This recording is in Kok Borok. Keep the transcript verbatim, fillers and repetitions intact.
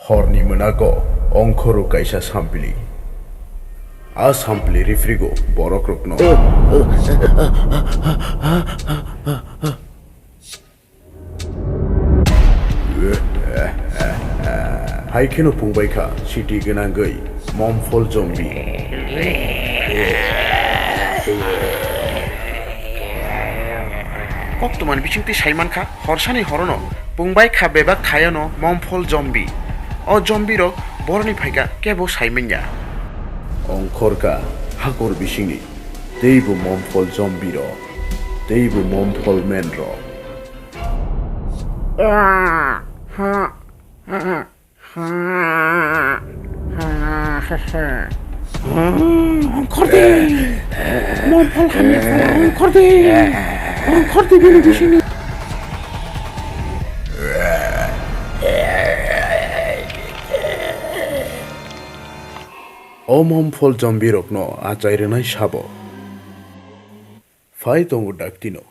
Horni mwnago ongkhorwi kaisa sampli. A sampli rifrigo borokrokno. Hai kheno phungbai kha siti gwnangwi Momphol zombie. Koktwmani bisingtwi sai man kha, horsani horono phungbai kha bebak thayano Momphol zombie. O zombie rok boroni phaikha kebo sai manya. Ongkhorkha hakor bisingni teibo Momphol zombie rok, teibo Momphol men rok. Ongkhordi! Momphol hamya phala ongkhordi! Ongkhordi bini bisingni. O Momphol zombie rokno achai rwnai sabo. Phai tongo daktino.